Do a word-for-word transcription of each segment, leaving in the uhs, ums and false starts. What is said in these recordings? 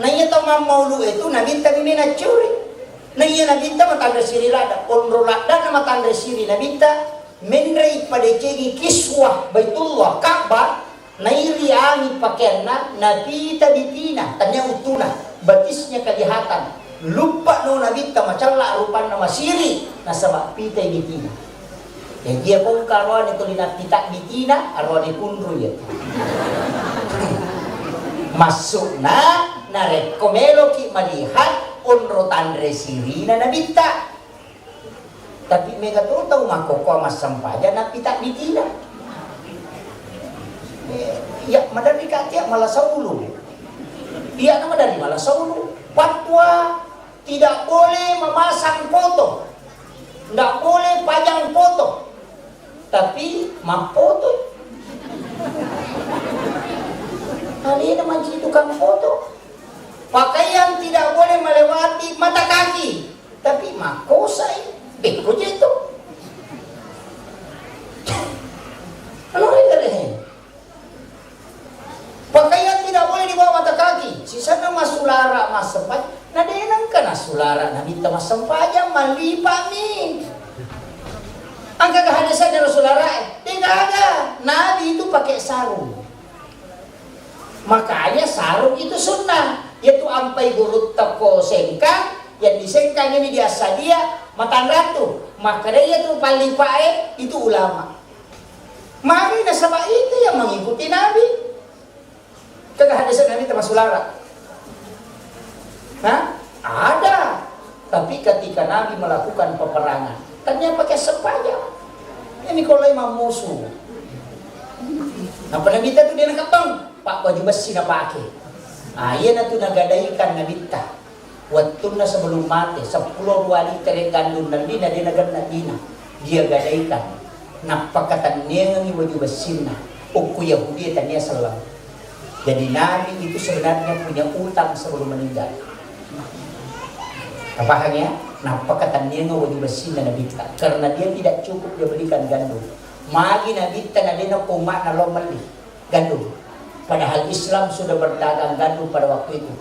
Naiya tau mammaulu e tu Nabitta mi mena curi. Naiya Nabitta matanre siri ladda. Onro laddana matanre siri Nabitta, menrei padecengi kiswah Baitullah, Ka'bah, nairi angi pakeanna, napita bitina, tania utuna, batisnya kelihatan. Luppa no Nabitta, macalla rupanna, masiri, nasaba pitai bitina. Jaji, iya ko engka aroane tuli nappita bitina, aroane kunru iya. Maksudna, narekko meloki melihat onro tanre sirina Nabitta. Tapi mega to tau makkokkoe massempajang nappita bitina. Eh, iya, maderri ka tia malasa ulu. Iya, na maderri malasa ulu. Fatwa tidak boleh memasang foto. Ndak boleh pajang foto. Tapi mapfoto. Alena mancaji tukang foto. Pakaian tidak boleh melewati mata kaki. Tapi makkosai, bekko je tu. Anu rega deh. Pakaian tidak boleh di bawah mata kaki. Sisanna massulara massempajang. Na de nengka nassulara Nabitta massempajang, mallipa mi. Engka ga hadisnya Rasulullah? De gaga. Nabi itu pakai sarung. Makanya sarung itu sunnah. Yaitu ampai gurutta ko sengkang, yang disengkang ini dia sadia, matanratu. Maka dia itu pallipae itu ulama. Magi nasaba itu yang mengikuti Nabi. Kega hadis Nabi termasuk lara. Hah? Ada. Tapi ketika Nabi melakukan peperangan, ternyata pakai sepayang. Ini kalau imam musuh. Apa Nabi itu dia nakepeng, pak baju besi napake. Ah, iya natu nagadaikan Nabi ta. Wettunna sebelum mate, seppulo dua litere gandum nellina de nagenna dina. Dia gadaikan. Nappakatenniangengi waju bessinna. Ukku Yahudi tania selleng. Jadi Nabi itu sebenarnya punya utang sebelum meninggal. Paham ya? Nappakatenniangengi waju bessinna Nabi ta. Karena dia tidak cukup dia belikan gandum. Magi Nabi ta nadena ko umma'na lo melli gandum. Padahal Islam sudah berdagang gandum pada waktu itu.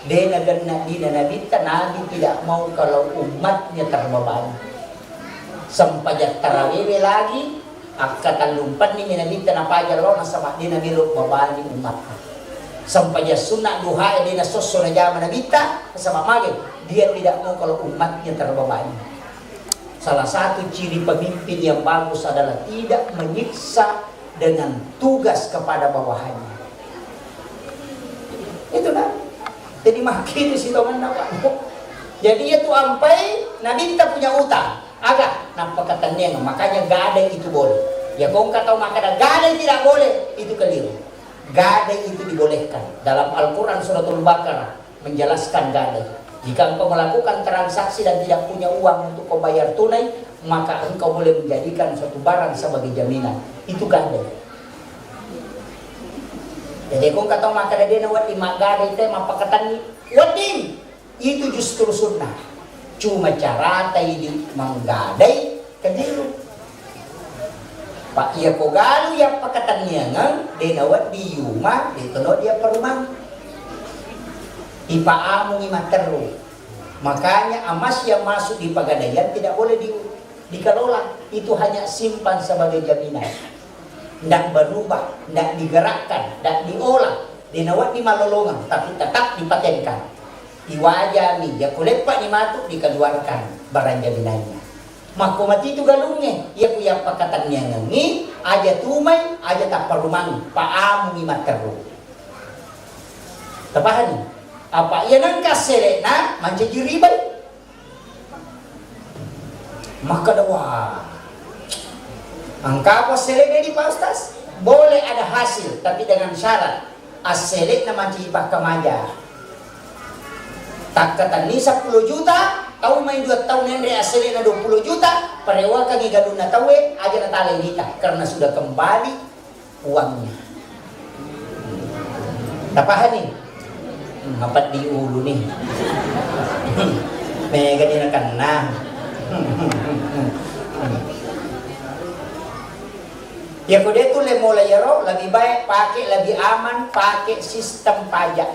De nagenna dina Nabitta, Nabi tidak mau kalau umatnya terbebani. Sempajang tarawewe lagi, akkatallumpenni mi Nabitta napaja lo nasaba de namelo bebani umatnya. Sempajang sunna duha de nasosso najama Nabitta, nasaba mage, dia tidak mau kalau umatnya terbebani. Salah satu ciri pemimpin yang bagus adalah tidak menyiksa dengan tugas kepada bawahannya. Itu nah. Jadi makin itu si tongenna, Pak. Jadi itu ampai Nabitta punya utang. Aga, nappakatenniang, makanya gadai itu boleh. Ya kongka tau makkada gadai tidak boleh, itu keliru. Gadai itu dibolehkan. Dalam Al-Quran suratul Baqarah, menjelaskan gadai. Jika engkau melakukan transaksi dan tidak punya uang untuk kau bayar tunai, maka engkau boleh menjadikan suatu barang sebagai jaminan. Itu gadai. Jadi, ko engka tau makkada de nawedding maggadai te mappakatenni, wedding. Itu justru sunnah. Cuma carata idi manggadai keliru. Pak, iya ko galu iya pakatenniangeng, de nawedding yuma, de tono dia perumang. Ipaamungi matteru. Makanya emas yang masuk di pegadaian tidak boleh di, dikelola. Itu hanya simpan sebagai jaminan. Ndak berubah, ndak digerakkan, ndak diolah. De nawedding malolongeng, tapi tetap dipatenkan. Iwajami, ya kuleppa ni matu dikeluarkan barang jaminannya. Makko matitu galungnge, iya ku yappakatenniangengngi, aja tumai, aja tapparumangi, paamungi matteru. Tapahani? Apa iya nengka sele'na mancaji ribai? Makkeda, wah, engka apa sele'na di Pak Ustaz? Boleh ada hasil, tapi dengan syarat. Assele'na mancaji pakkamaja. Takkatenni seppulo juta, tau mai dua taung enre assele'na dua puluh juta, parewakangi galunna tauwe, aja natalai nita, karena sudah kembali uangnya. Tapahani? Mapeddi ulu ni. Mega di nakenna. Ya ko de tu le mulai iyaro, lebih baik pakai, lebih aman pakai sistem pajak.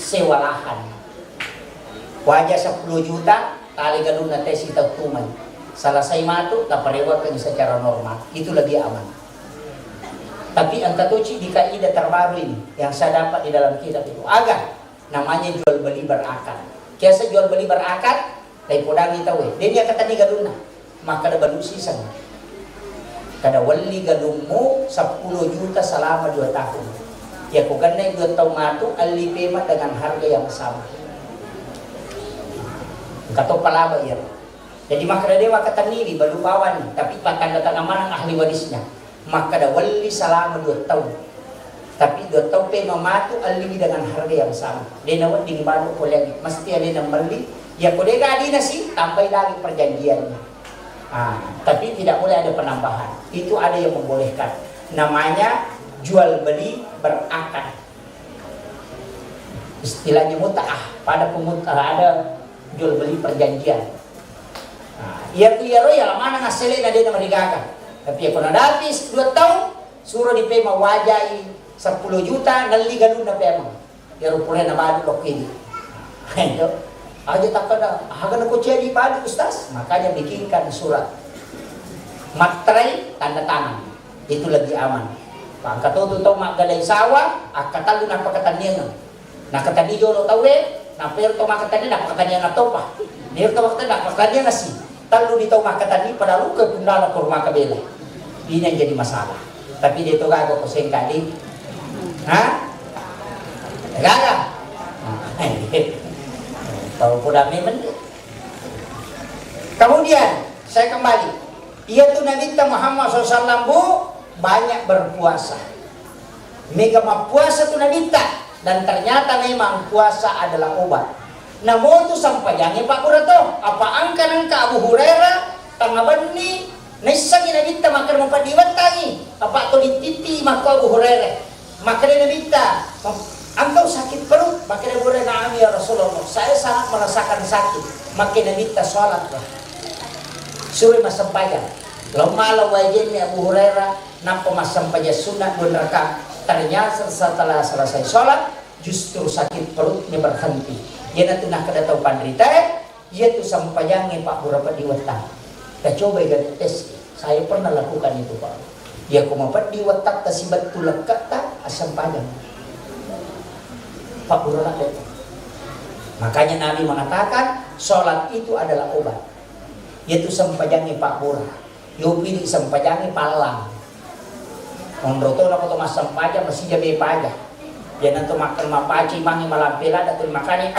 sewa lahan. Waja seppulo juta, tali galunna tesi tau tumai. Selesai matu, taparewakan secara normal. Itu lebih aman. Tapi engka toci di kaidah terbaru ini yang saya dapat di dalam kitab itu. Aga namanya jual beli berakad. Kiasa jual beli berakad, dai podangi tau e. Dia katanni galunna. Makkeda balu siseng. Kada welli galummu seppulo juta selama dua tahun. Ya ko gennai dua tahun matu, alli pema dengan harga yang sama. Engka to palaba iya. Jadi makkeda dewa katannini balu bawani, tapi patanda tanah manang ahli warisnya. Makkeda welli selama dua tahun. Tapi dua tahun pema matu, alliwi dengan harga yang sama. De nawedding balu poleangi. Mesti alena melli. Ya ko dega adina si, tambai lagi perjanjiannya. Ah, tapi tidak boleh ada penambahan. Itu ada yang membolehkan. Namanya jual beli berakad. Istilahnya mut'ah, pada pemut-, ada jual beli perjanjian. Nah, iya tu iyaro ya lamana ngasselena de namarigaga. Tapi ya ko nadapi dua tahun, suro dipema wajai seppulo juta, nelli galunna pema. Iyaro pura nabalu lokko ini. Itu. Aja takkada, aga nako ciadi balu, Ustaz? Makanya bikinkan surat materai tanda tangan. Itu lebih aman. Pangkatotu tau maggalai sawah, akkatallu nappakatanniangeng. Nakatanni jolo tauwe, nappa ero to makkatanni, nappakatanniangeng topa. Nero to makkatanni, nappakatanniangeng si. Tellu ni tau makkatanni, pada luka kundala ko rumah kabela. Ini yang jadi masalah. Tapi de to gaga ko sengkali. Ha? Gaga? Tau poda memang. Kemudian, saya kembali. Iya tu Nabitta Muhammad sallallahu alaihi wasallam, Bu, banyak berpuasa. Mega mappuasa tu Nabitta, dan ternyata memang puasa adalah obat. Namo tu sampajangnge pabbura to, apa angka nengka Abu Hurairah, tengnga benni, naissengi Nabitta makkeda mapeddi wettangi, apa to dittitti makko Abu Hurairah. Makkeda Nabitta, "Engkau sakit perut?" Makkeda Abu Hurairah, "Na'am ya Rasulullah, saya sangat merasakan sakit." Makkeda Nabitta, "Salatlah." Suro massempajang. Lao mala wajenni Abu Hurairah, nappa massempajang sunnah dua rakaat. Ternyata setelah selesai salat, justru sakit perutnya berhenti. Iyanatu nakkeda tau panritae, Iyatu sampajangnge pabbura peddi wettang. Tacobai gare tes. Saya pernah lakukan itu, Pak. Iya ko mapeddi wettatta sibettu lekketta, assampajang. Pabbura ladde. Makanya Nabi mengatakan, sholat itu adalah obat. Iyatu sampajangnge pabbura. Yopi di sempajangi pallang. Onro to nako to massempajang, masija be paja. Iyanatu makkeda mapaci mangi malampe lada tu makani.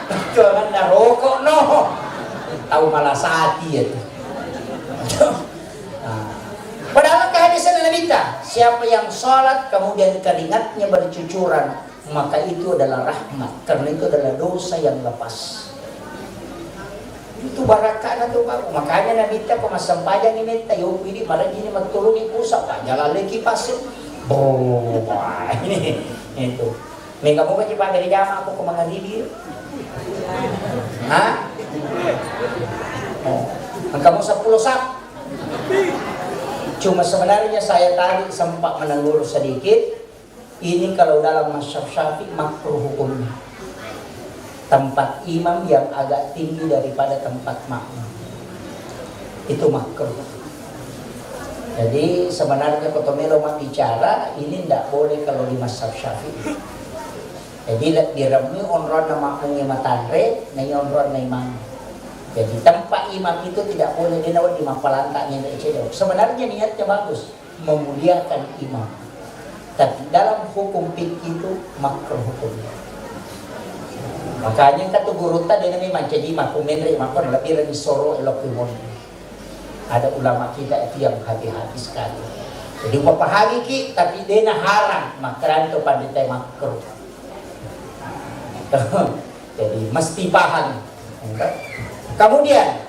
Itu kan rokok no. Tau malasati ya tu. Nah. Padahal hadisnya Nabi ta, siapa yang sholat kemudian keringatnya bercucuran, maka itu adalah rahmat, karena itu adalah dosa yang lepas. Itu barakana tu, Pak. Makanya Nabitta ko massempajangi metta, yo, idi marajini mattulungi kusa, Pak. Jalan lagi pasir. Bo, wah, ini, itu. Mega moga ci pada jama aku ko mangaribi. Hah? Oh. Engka mo sepuluh sap. Cuma sebenarnya saya tadi sempat menegur sedikit. Ini kalau dalam mazhab Syafi'i makruh hukumnya. Tempat imam yang agak tinggi daripada tempat makmum. Itu makruh. Jadi sebenarnya koto melo mabbicara, ini ndak boleh kalau di mazhab Syafi'i. Jadi le-, diremmi onronna makmumnya matanre, na iya onronna imam. Jadi tempat imam itu tidak boleh, dia nawa di mappalantak nyendek cedok. Sebenarnya niatnya bagus. Memuliakan imam. Tapi dalam hukum fikih itu makruh hukumnya. Makanya kata guru tadi nami mancaji makku menre makku lebih lebih soro elok imam. Ada ulama kita itu yang hati-hati sekali. Jadi upapahami ki, tapi dena haram, makranto pandita makruh. Jadi mesti paham. Kemudian,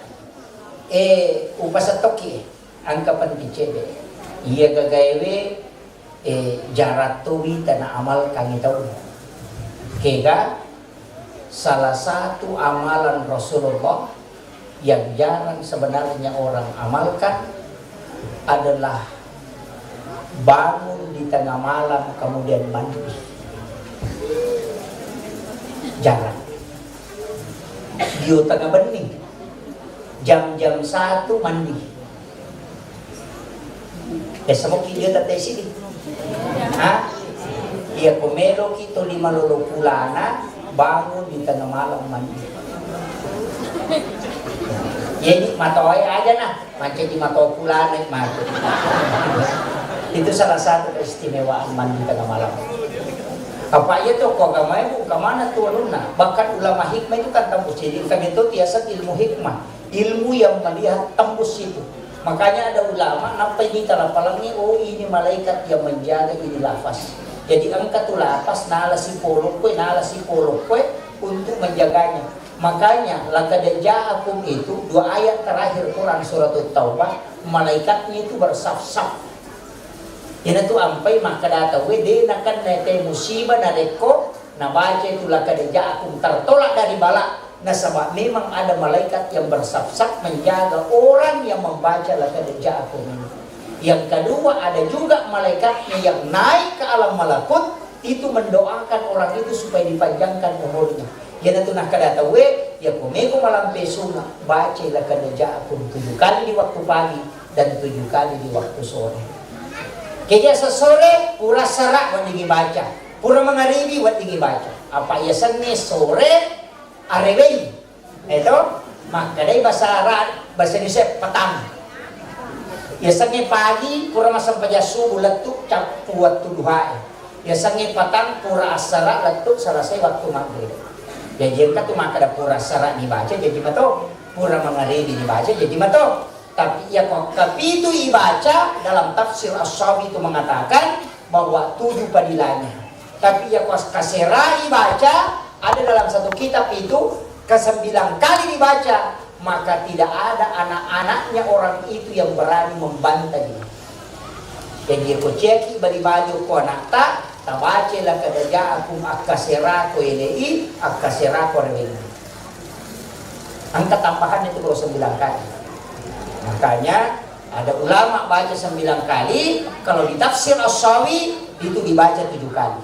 eh, upasettoki. Engka penting cedde. Iya gagaewe, eh, jarang towi tana amalkan tau. Kega salah satu amalan Rasulullah yang jarang sebenarnya orang amalkan adalah bangun di tengah malam kemudian mandi. Jarang. Dio tengah benni. Jam-jam satu mandi. Biasa moki dio tetesi di. Ha? Iya ko meloki to lima lolo pulana bangun di tengah malam mandi. Jadi matoae aja nah. Mancaji matoa pulana matu. Itu salah satu keistimewaan mandi tengah malam. Apa iya tuh kok agamae bu, kemana tuh anunna? Bahkan ulama hikmah itu kan tembus. Jadi kami itu biasa ilmu hikmah, ilmu yang melihat tembus itu. Makanya ada ulama nampai di talapalangi, oh ini malaikat yang menjaga ini lafaz. Jadi engka tu lafaz nala sipolokkoe, nala sipolokkoe untuk menjaganya. Makanya, laqad ja'akum itu dua ayat terakhir Quran surat Taubah, malaikatnya itu bersaf-saf. Ina tu ampai makkada tauwe de nakenna te musibah narekko nabaca itu laqad ja'akum, tertolak dari bala, nasaba memang ada malaikat yang bersaf-saf menjaga orang yang membaca laqad ja'akum ini. Yang kedua, ada juga malaikatnya yang naik ke alam malakut itu mendoakan orang itu supaya dipanjangkan umurnya. Iyanatu nakkeda tauwe, yakko meko malampe sunga, bacai laqad ja'akum tujuh kali di waktu pagi dan tujuh kali di waktu sore. Kebiasa sore, pura sara weddingi baca, pura mangaribi weddingi baca. Apa yasengnge sore arewei? Eto, makkedai bahasa Arab, bahasa Indonesia petang. Yasengnge pagi, pura massempajang subuh lettu cappu wettu duhae. Yasengnge patang pura assara lettu selesai waktu maghrib. Jaji engka tu makkeda pura assara dibaca jaji mato, pura mangaribi dibaca jaji mato. Tapi iya ko kapitu ibaca dalam tafsir As-Sawi itu mengatakan bahwa tujuh padilanya. Tapi iya ko kasera ibaca ada dalam satu kitab itu kesembilan kali dibaca, maka tidak ada anak-anaknya orang itu yang berani membantai. Jadi ko ceki bali-bali ko anakta, tabaca laqad ja'akum, akkasera ko elei, akkasera ko rewengi. Angka tambahan itu kalau sembilan kali. Makanya ada ulama baca sembilan kali, kalau di tafsir As-Sawi itu dibaca tujuh kali.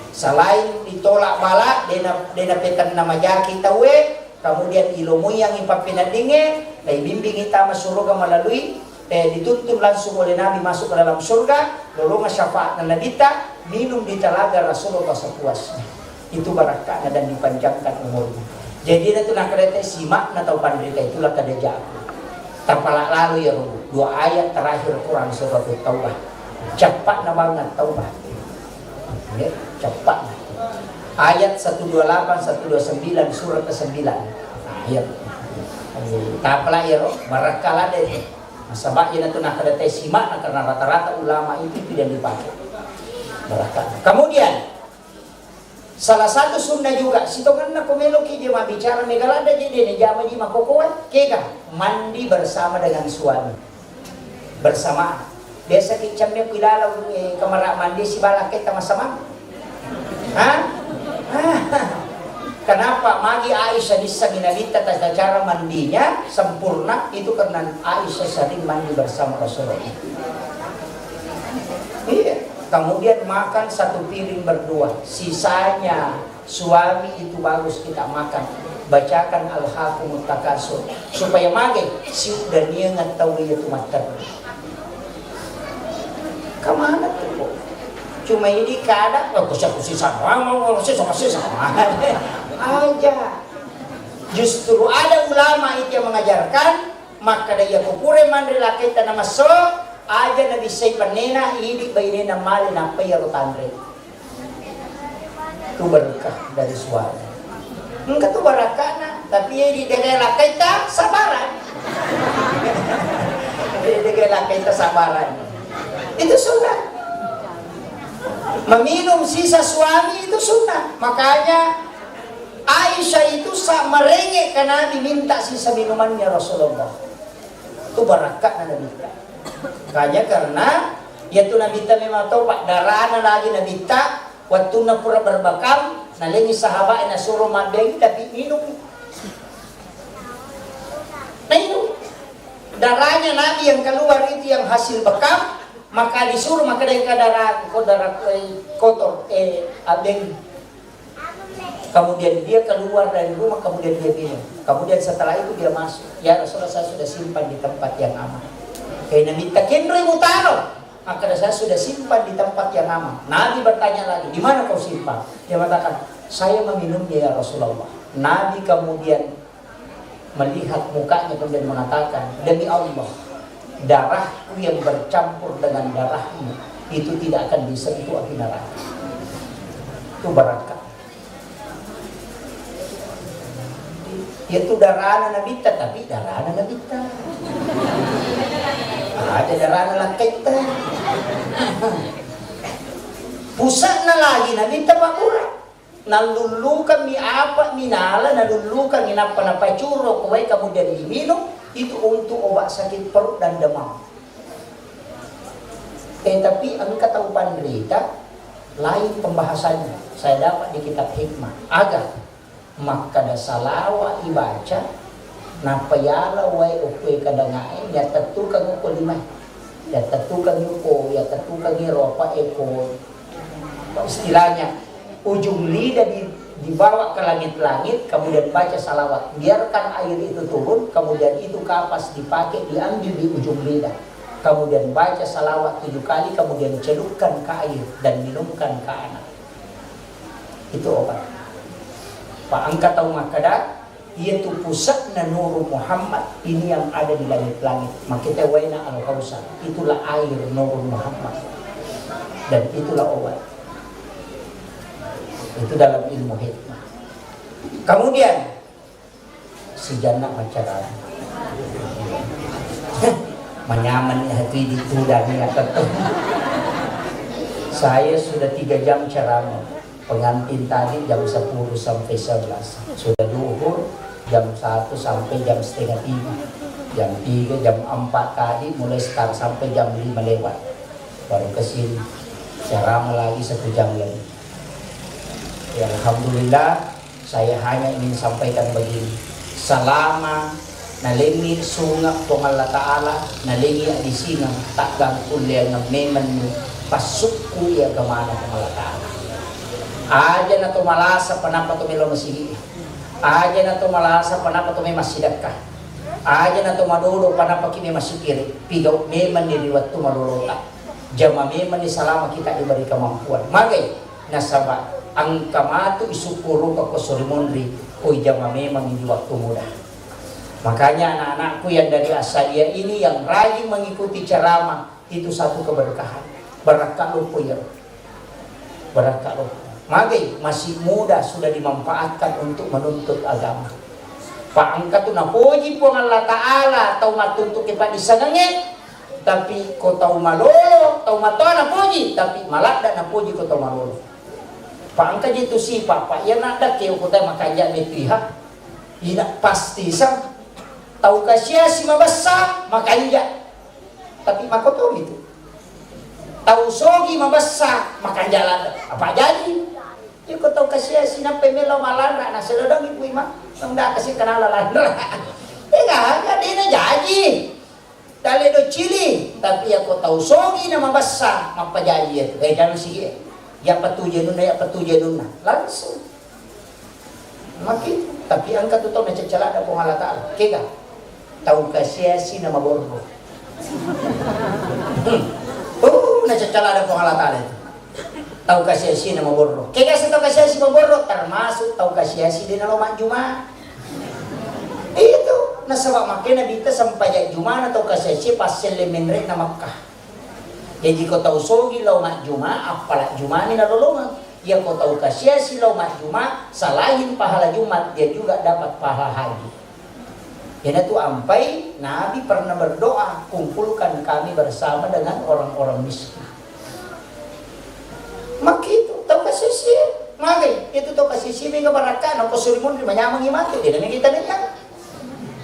Selain ditolak bala, dena, dena petenna majaki tauwe, kemudian ilomoiangi pappeneddingnge, naibimbingi tama suruga melalui, eh, dituntun langsung oleh Nabi masuk ke dalam surga, lolongan syafaatna Nabitta, minum di telaga Rasulullah sepuasnya. Itu barakka'na dan dipanjangkan umurnya. Jadi, itu nakkeda te simakna tau panrita itu laqad ja'akum. Tapala lalo ya, dua ayat terakhir Quran surat Taubah. Ceppa'na banget Taubah. Ya, ceppa'na. Ayat satu dua delapan, satu dua sembilan, surat kesembilan. Nah, iya. Tapala ya, ro, barakka lade. Nasaba iyanatu nakkeda te simakna karena rata-rata ulama itu tidak dipakai. Barakka. Kemudian, salah satu sunnah juga, sitongenna ko meloki je mabbicara mega ladde je de jama ji makokoe, kega mandi bersama dengan suami. Bersamaan. Biasa ki camme ku ilalau, eh, kamar mandi sibala ketta masamang. Hah? Kenapa magi Aisyah dissengi Nabitta tata cara mandinya sempurna? Itu karena Aisyah sering mandi bersama Rasulullah. Iya. Kemudian makan satu piring berdua, sisanya suami itu bagus kita makan. Bacakan Alhaakumut Takatsur. Supaya mage siuddaniangan tau itu matteru. Kemana tuh kok? Cuma ini kada, oh, kusi-kusi sama, mau kusi sama, kusi sama. Aja. Justru ada ulama itu yang mengajarkan, makkeda iya ko pura manre lakkaita namasso, aja nabissai pennena, idi bainena male nappa iyaro tanre. Tu berkah dari suami. Engka tu barakkana, tapi iya idi dega lakkaita sabaran. Iya dega lakkaita sabaran. Itu sunnah. Meminum sisa suami itu sunnah. Makanya Aisyah itu sa-, merengek ke Nabi minta sisa minumannya Rasulullah. Itu barakkana Nabitta. Makanya karena yaitu Nabitta memang tau, Pak, darana lagi Nabitta, wattunna pura berbekam, nalengi sahabat nasuro mabbeng, tapi minum. Nah, itu darahnya Nabi yang keluar itu yang hasil bekam, maka disuruh, maka dia darah, kok darah, eh, kotor, eh, abeng. Kemudian dia keluar dari rumah, kemudian dia minum. Kemudian setelah itu dia masuk, "Ya Rasulullah, saya sudah simpan di tempat yang aman." Kaina Nabitta, "Kenroi mutaro?" Makkeda, "Saya sudah simpan di tempat yang aman." Nabi bertanya lagi, "Di mana kau simpan?" Dia mengatakan, "Saya meminumnya, ya Rasulullah." Nabi kemudian melihat mukanya, kemudian mengatakan, "Demi Allah, darahku yang bercampur dengan darahmu itu tidak akan disentuh api neraka." Itu barakah. Itu darana Nabitta, tapi darana Nabitta. Ada darana lakkaitta. Pusa'na lagi Nabitta pabbura. Nallullukangngi apa minala, nallullukangngi nappa napacuro ko wae, kemudian diminum, itu untuk obat sakit perut dan demam. Tetapi engka tau panrita, lain pembahasannya. Saya dapat di kitab hikmah. Aga, makkada salawa ibaca, nappa yala wae okkoe kadangae, yattettukeng okko limae. Yattettukeng okko, yattettukeng ero apa eko. Istilahnya, ujung lidah di-, dibawa ke langit-langit, kemudian baca salawat. Biarkan air itu turun, kemudian itu kapas dipakai, diambil di ujung lidah. Kemudian baca salawat tujuh kali, kemudian celupkan ke air dan minumkan ke anak. Itu obat. Pa engka tau makkada, iyatu pusatna Nurul Muhammad ini yang ada di langit-langit. Makita waena Al-Kautsar. Itulah air Nurul Muhammad. Dan itulah obat. Itu dalam ilmu hikmah. Kemudian, sijanna maccarama. Manyameng ni hati ditudang ni, ya, tetap. Saya sudah tiga jam ceramah. Pengantin tadi jam sepuluh sampai sebelas. Sudah duhur jam satu sampai jam setengah tiga. Jam tiga, jam empat tadi mulai start sampai jam lima lewat. Baru ke sini. Ceramah lagi satu jam lagi. Ya, alhamdulillah, saya hanya ingin sampaikan begini. Selama nalengngi sunga Puang Allah Ta'ala, nalengngi adisingeng, taggangkulleangeng memenni passukku iya agamana Puang Allah Ta'ala. Aja na to malasa panapa to melo masigi. Aja na to malasa panapa to melo massidekka. Aja na to madodo panapa ki melo massipiri. Pigau memenni ri wettu malolota. Jama memenni selama kita diberi kemampuan. Magai? Nasaba engka matu isukkuruka ko sori monri, ko ijama memang di waktu muda. Makanya anak-anakku yang dari Asadia ini yang rajin mengikuti ceramah, itu satu keberkahan. Barakka loppo iyaro. Barakka loppo. Magai? Masih muda sudah dimanfaatkan untuk menuntut agama. Pa engka tu napoji Puang Allah Ta'ala tau mattuntuki paddisangengnge, tapi ko tau malolo, tau matoa napoji, tapi maladda napoji ko tau malolo. Pa engka ji tu sipa, pa iya nadda ke ko tau makanja metu iha. Ina pasti sa tau kasiasi mabessa makanja. Tapi makotori tu. Tau sogi mabessa makanja ladda. Apa jadi? Iko tau kasiasi nappai melo malanra, naselodongi pui ma. Nda kasi kenala lanra. Ega, ega dena jaji. Dalle do cili, tapi yako tau sogi na mabessa, mappajaji ya. Eh, jangan sih, eh. Ya petuju nunna, ya petuju nunna. Langsung. Maki, tapi engka tu tau nacaccaladda Puang Allah Ta'ala. Kega? Tau kasiasi na maborro. Hmm. Oh, nacaccaladda Puang Allah Ta'ala itu. Tau kasiasi na maborro. Kega si tau kasiasi maborro? Termasuk tau kasiasi de nalo majjuma. Itu, nasaba makkeda Nabitta sempajang jumana tau kasiasi passelle menre na Makkah. Jaji ko tau sogi lao majjuma, appala jumani nalolongeng. Iya ko tau kasiasi lao majjuma, selain pahala Jumat, dia juga dapat pahala haji. Iyanatu ampai Nabi pernah berdoa, "Kumpulkan kami bersama dengan orang-orang miskin." Makitu tau kasiasi, magai itu tau kasiasi mega barakka, nako suri munri manyameng matu, de nami kita nanya.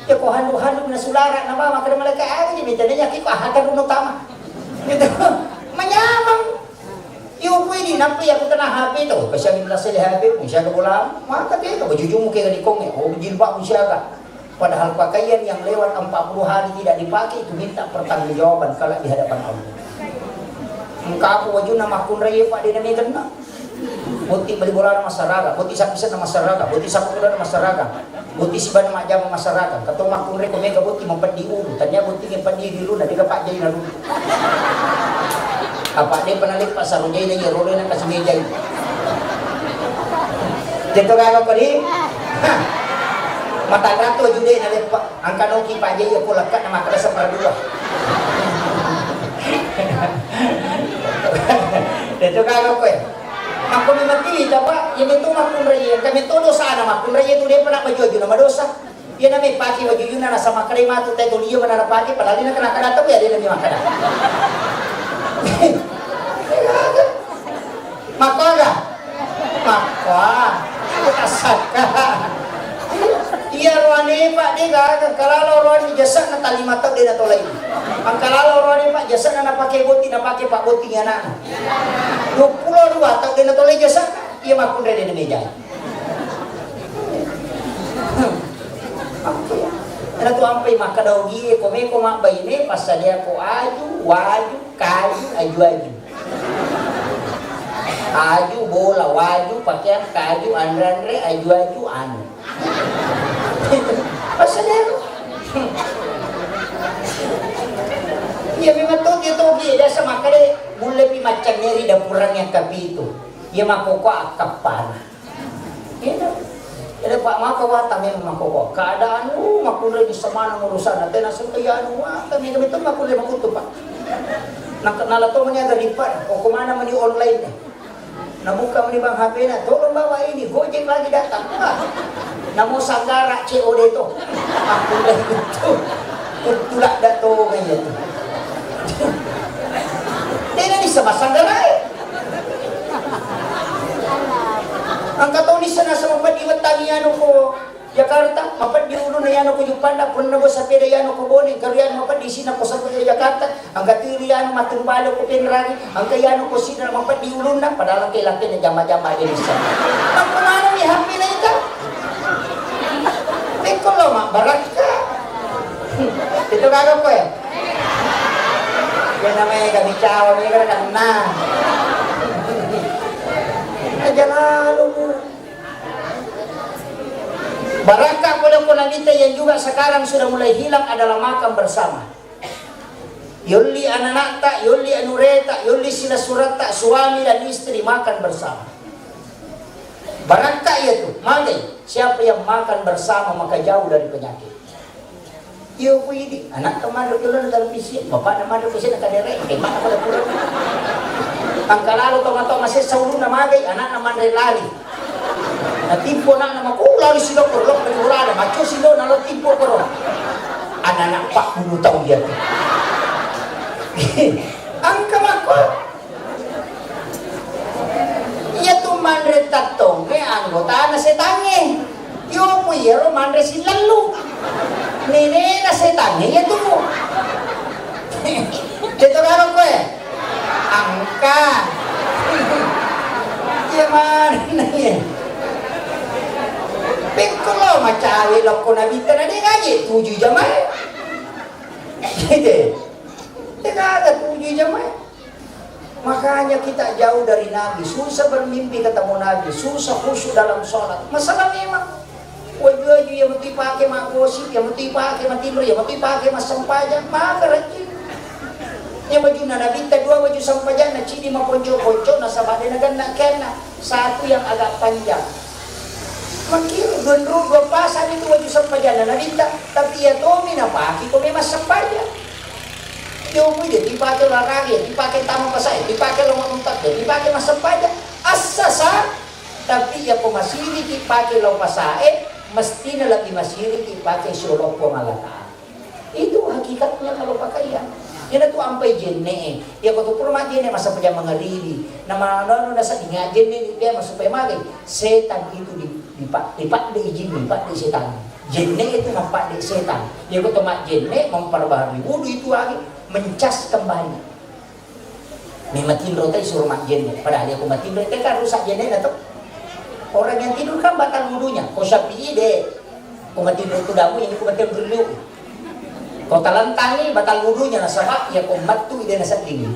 Ya ko handu-handu na sulara na ba makkeda malaika, "Aga ji mita nanya kiko ahata runo tama." Gitu. Manyameng. Iyo, pui di nampi aku kena H P tu, kasihan di belasai di H P pun siaga bola, maka dia tu bajujumu ke di kong ya, oh, jilbab pun siaga. Padahal pakaian yang lewat empat puluh hari tidak dipakai itu minta pertanggungjawaban kalau di hadapan Allah. Engka aku wajuna makkunrai, Pak, dia namanya kena. Botting bali bolana massaraga, botting sappisenna massaraga, botting sappa kedona massaraga, botting sibanna majjama massaraga. Engka to makkunrai ko mega botting mapeddi ulu, tania botting mapeddi ri ulunna, dega pajjaina runtu. Apa depa naleppa sarojaina iya rolena kasi mejai. Deto gaga ko di? Hah. Matanra to jude naleppa. Engka noki pajjai iya ko lekka na makkeda seper dua. Deto gaga koe. Makko memang tiwi ta, Pak, iya meto makkunrai, engka meto dosana makkunrai tu depa na baju-baju na madosa. Iya na mepake baju-bajunna nasaba makkedai matu te tuli iya mana napake padahal dena kena kada tau ya dena mi makkeda. Makko aga? Makko. Asakka. Iya roane, Pak, de gaga, engka lalo roane jasana talima tau de natolai. Engka lalo roane, Pak, jasana napake botting, napake pabbotting anakna. Duappulo dua tau de natolai jasana. Iya makkunrai de namejai. Ena tu ampai makkeda ogie, ko meko mabbaine, passadiako aju, waju, kaju, aju-aju. Aju, bola, waju, pakeang, kaju, anre-anre, aju-aju, anu. Passadiako. Iya memang toki, toki, biasa makkeda mullepi maccanne ri dapurang yang kapitu. Iya makkokkoe akkappana. Iya. Jadi, Pak, maka wata memang makkokkoe. Keadaan, uh, makkunrai di semana urusanna. Tena sengka iya anu, wata memang itu makkunrai makuttu, Pak. Nak-, nala to mani aga ripa, ko mana mani online. Nabuka mani bang H P-na, "Tolong bawa ini, Gojek lagi datang." Ah. Namo sanggara C O D to. Makkunrai kuttu. Kuttu ladda to kan iya tu. Dena bisa massanggara e. Engka toni sana sama peddi wettangi anu ko Jakarta, mapeddi ulunna iyanu ko Juppanda, punna bo sapeda iyanu ko Bone, engka iyanu mapeddi isinna ko sapeda Jakarta, engka tu iyanu mattung bale ko Penrang, engka iyanu ko Sidra mapeddi ulunna, padahal engka lakkena jama-jama de nissa. Makko maneng mi H P na ita. Pekko lo mabbarakka. Itu kagak koe. Ya namanya kami cawa, ini kan kena. Aja lalu, Bu. Barakka pole ko Nabitta yang juga sekarang sudah mulai hilang adalah makan bersama. Yolli ananatta, yolli anureta, yolli silasuretta, suami dan istri makan bersama. Barakka iya tu, magai. Siapa yang makan bersama maka jauh dari penyakit. Iyo ku idi, anakta manre ulunna televisi, bapakna manre ulunna kadere, eh, mana pada pulang. Engka lalo tau-tau masessa ulunna magai, anakna manre lari. Natimpo anakna mako, "Oh, lari silokko, lokko di ulana, maco silo na lo timpo koro." Anak-anak empat puluh tahun dia tu. Engka mako. Iya tu manre tattongnge anggotana setangnge. Yopo iyaro manre silellu. Nenena setangnge iya tu. Deto karo koe. Angka. Iya manre iya. Pekko lo macawe lokko Nabitta na de gaje tuju jamae. Gitu. De gaga tuju jamae. Makanya kita jauh dari Nabi, susah bermimpi ketemu Nabi, susah khusyuk dalam sholat. Masalah memang. Waju-waju iya metu ipake maggosip, iya metu ipake matinro, iya metu ipake massempajang, maka rajin. Iya wajunna Nabitta dua waju sempajanna, cidi maponco-ponco, nasaba de nagenna kenna, satu yang agak panjang. Makkiro dua ru-, dua pasang itu waju sempajanna Nabitta, tapi iya tomi napake ko memang sempajang. Iyo, pui de dipake olahraga, dipake tama pasae, dipake lao mammutang, dipake massempajang. Assasa, tapi iya ko masiriki pake lao pasae, mestina lebbi masiriki pake siolo Puang Allah Ta'ala. Itu hakikatnya kalau pakaian. Iyana tu ampai jenne e. Iya ko tu pura majjenne massempajang mangaribi. Nama anu-anu nasedding ajjenne ni dia masuk pemagai. Setan itu di, dipa-, dipadde jinni, dipadde setan. Jenne itu mapadde setan. Iya ko to majjenne memperbaharui wudu itu lagi mencas kembali. Mematinro tai suruh majjenne. Padahal iya ko matinro te kan rusak jennena to. Orang yang tidur kan batal wudunya. Ko Syafi'i de. Ko matinro tu damu ini ko matinro dulu. Ko talentangi batal wudunya nasaba iya ko mettu ide nasedding.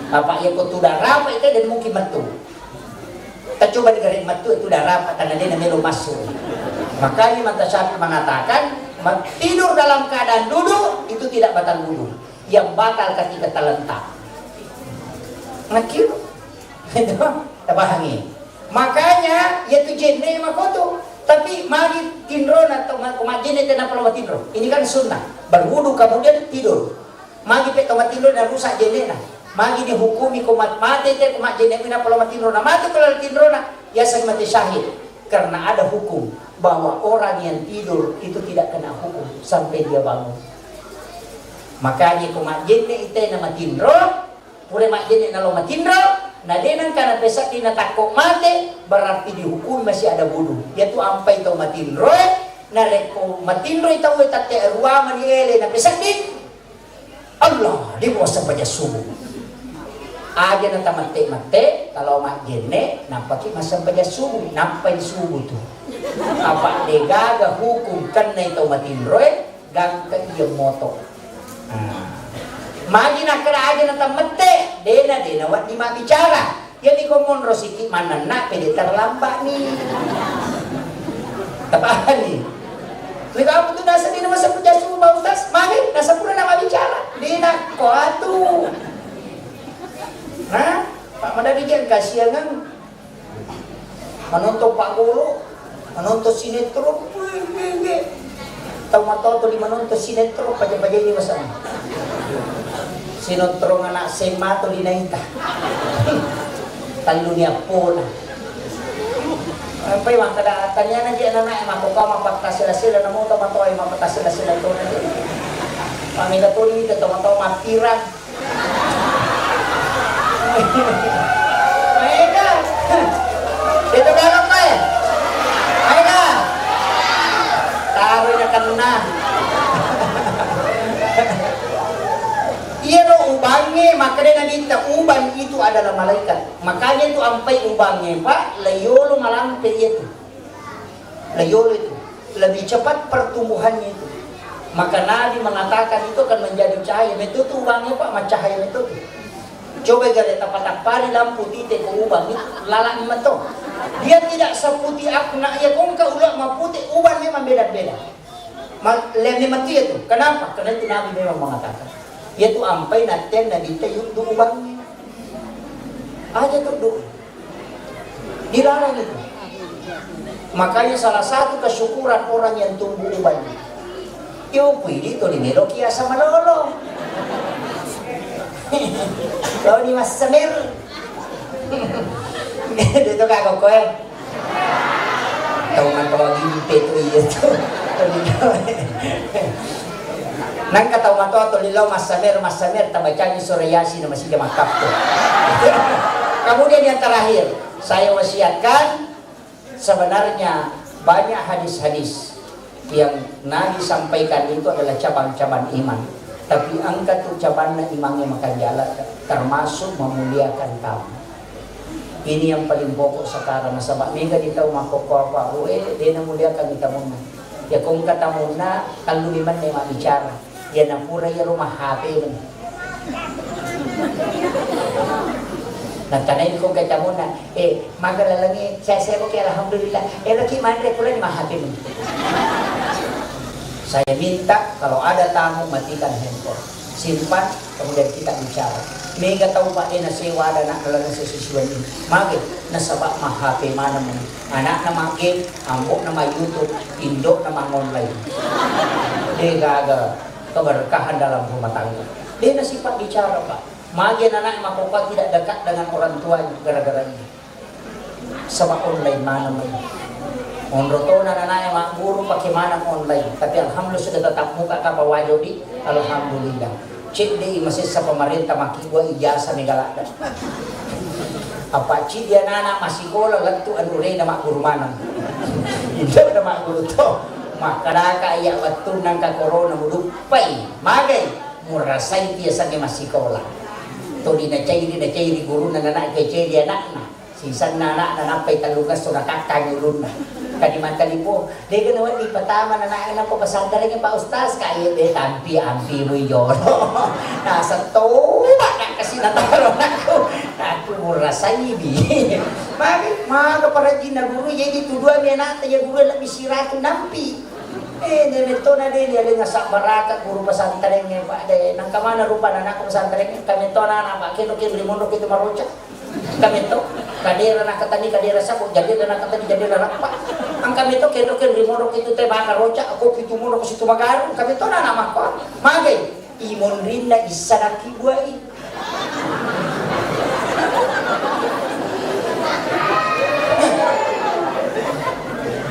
Apa iya ko tu darapa ite dan mungkin mettu. Coba digare' mettu itu darah, karena dia namelo masuk. Makanya mata Syafi'i mengatakan, ma-, tidur dalam keadaan duduk itu tidak batal wudu. Yang batal ketika terlentang. Nakiro. Itu, tapahangi. Makanya, yaitu jenne makoto. Tapi magi tinrona to ma-, ko majjenne tenapa lo matinro. Ini kan sunnah. Berwudu kemudian tidur. Magi pe to matinro na rusak jennena. Magi dihukumi ko mat-, mate te ko majjenne, ina polo matinro na mate ko laleng tinrona, yaseng mate syahid. Karena ada hukum bahwa orang yang tidur itu tidak kena hukum sampai dia bangun. Makanya ko majjenne ite na matinro, pura majjenne na lo matinro, na de nengka na pesaddi na takko mate, berarti dihukumi masih ada wudu. Yaitu ampai to matinro, narekko matinro tau tette arua mani ele na pesaddi, Allah, di puasa pajak subuh. Aja na tamette-mette, kalau majjenne, nampaki massempajang subuh, nampai subuh tu. Apa degaga hukum kennai tau matinroe, gangka iya moto. Nah. Magi nakkeda aja na tamette, dena, dena waddi mabbicara. Jadi ko monro siki manenna pede terlambat ni. Tapahani. Lega apa tu nasa dina masa puja subuh Pak Ustaz? Magi nasa pura nama bicara. Dina ko atu. Nah, Pak Madadi jan kasiangan menonton Pak Guru. Menonton sinetron, wih, wih, wih. Tau matoa tuli menonton sinetron, paja-paja ini masa. Sinetron anak S M A tuli naita. Tallu ni appona. Sampai makkada taniana je anak mako kau mapatta sela-sela namo tau matoa mapatta sela-sela tona. Pamega tuli tau matoa mappirang. Maega. Itu galak, eh. Maega. Taruh na kenna. Iyaro ubangnge, makkedai Nabitta, uban itu adalah malaikat. Makanya itu ampai ubangnge, Pak, layolo malampe iya tu. Layolo itu lebih cepat pertumbuhannya itu. Maka Nabi mengatakan itu akan menjadi cahaya. Metto tu ubangnge, Pak, macahaya metto tu. Coba gare tappa-tappari lampu tite ko ubang itu, lalani metto. Dia tidak seputih akna, ya kongka ulo mapute, uban memang beda-beda. Ma-, le-, memang iya tu. Kenapa? Karena itu Nabi memang mengatakan. Iya tu ampai natten Nabitta yuddu ubangnge. Aja tuddu. Dilarang itu. Makanya salah satu kesyukuran orang yang tumbuh uban. Yo, pui di tuli melo kiasa malolo. Tau di massamer. Itu kak kok, eh. Tau matoa gimpe tu iya tu. Nangka tau matoa tuli lao massamer, massamer, tabacangi sura Yasin masih dia makkappo. Kemudian yang terakhir, saya wasiatkan, sebenarnya banyak hadis-hadis yang Nabi sampaikan itu adalah cabang-cabang iman. Tapi engka tu cabanna imangnge makanjala, termasuk memuliakan tamu. Ini yang paling pokok sekarang, nasaba mega di tau makkokko apa, eh, de namuliakan tamunna. Ya kongka tamunna, tellu limanna mabbicara. Ya napura iyaro ma-H P meni. Natanai ko ke tamunna, eh, maga lalengi, saya-saya oke, alhamdulillah. Eh, lagi manre pura ni ma-H P meni. Saya minta kalau ada tamu matikan handphone. Simpan, kemudian kita bicara. Mega tau, Pak, de nasewa ada anak dalam sesusuan ini. Mage, nasaba ma-H P maneng. Anakna ma-game, ambokna ma-YouTube, indokna ma-online. De gaga keberkahan dalam rumah tangga. De nasipa bicara, Pak. Mage anak makopa tidak dekat dengan orang tuanya gara-gara ini. Saba online maneng. Onro tona nanae magguru pake maneng online, tapi alhamdulillah sudah tatap muka kapa wajo di, alhamdulillah. Cedde i masessa pemerintah makkibua ijazah mega ladde. Apa cedde anana massikola lettu anurena magguru maneng. Indona magguru to. Makkadaka iya wettunna engka corona muduppai, magai murasai tiasangnge massikola. Tuli nacairi, nacairi gurunna nana, nacairi anakna. Sisenna anakna nappai tellungesso nakakkangi ulunna. Kadi mattelepon, dega nawedding patama anakna ko pesantrengnge Pak Ustaz, ka iya de tampi ampimu ijolo. Nasettoba nakkasi nataro anakku. Nakku murasaibi. Magi, maga parajinna guru, jadi tuduami anakta ya guru lebih siratu nampi. Eh, de mettona de dia dengan sabbaraka guru pesantren, Pak, de. Nangka mana rupa anak pesantren, kami tona anak, Pak, keno keno limondo kita maroca. Kami to, kadera nakatani kadera sabo, jadi nakatani jadi rappa. Angka meto keno keno limondo kita teh baka roca, aku pitu mondo ke situ magaru, kami tona anak makko. Magai, imonrinna issa nakkibuai.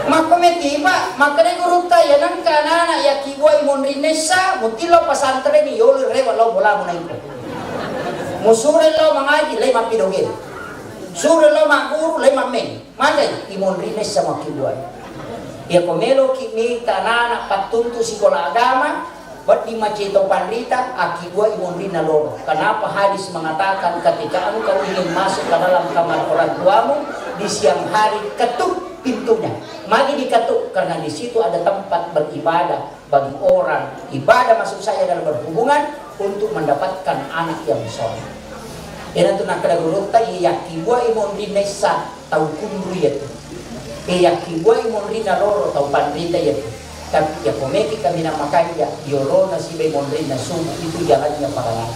Makko metiba, makkeda gurutta, ya nengka anak-anak yakkibuai monrinna issa, mutillo pesantren yolo rewa lo bolamu naiko. Musure lo mangaji, lai mappidoge. Sure lo magguru, lai mammeng. Magai, imonrinna issa makkibuai. Yako meloki mita anak-anak pattuntu sikola agama, Wedding macito panrita, akkibuai monrinna loro. Kenapa hadis mengatakan ketika engkau ingin masuk ke dalam kamar orang tuamu di siang hari, ketuk pintunya. Magi diketuk, karena di situ ada tempat beribadah bagi orang ibadah, maksud saya adalah berhubungan untuk mendapatkan anak yang soleh. Iyanatu nakkeda gurutta, iya yakkibuai monrinna issa tau kunru iyatu. Iya yakkibuai monrinna loro tau panrita iyatu. Tapi iya komeki kaminang makanja, yolona sibai monrinna subuh itu jalannya paralata.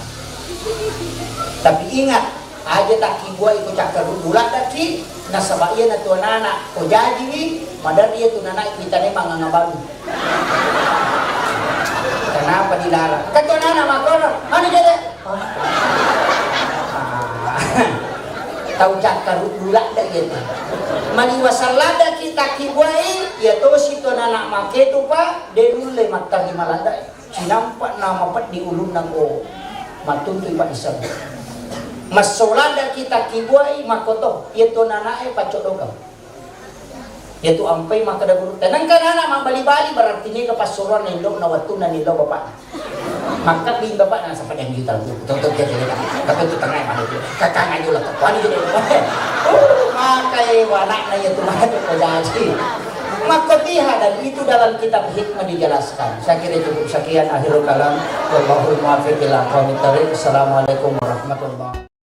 Tapi ingat, aja takkibuai ko cakkaruddu laddaki, nasaba iyanatu anak-anak ko jajiwi, maderri iyatu nanai pitane manganga balu. Kenapa dilarang? Kan tu anak-anak makono, anu jadi? Ah. Tau cakkaruddu ladda iyatu. Maliwasang laddaki takkibuai, iya tosi tu anak-anak maketu, Pak, de nulle mattarima ladda. Cinampa na mapeddi ulunna ko mattuntui Pak Isam. Massoladaki takkibuai makkoto, iya tu anak-anak e paccodokang. Iyatu ampai makkeda guru, tenang kan anak mabbali-bali, berarti niga passuroanna indo'na wettunna nillau bapakna. Makkabbing bapakna, sapa dia juta buku, tonton dia dia, tapi itu tengah mana itu, kakang aja lah, kekuan itu dia. Uh, makai anakna iyatu matu ko jaji. Makkotiha, dan itu dalam kitab hikmah dijelaskan. Saya kira cukup sekian, akhirul kalam. Wallahul muwaffiq ila aqwamit thariq. Assalamualaikum warahmatullahi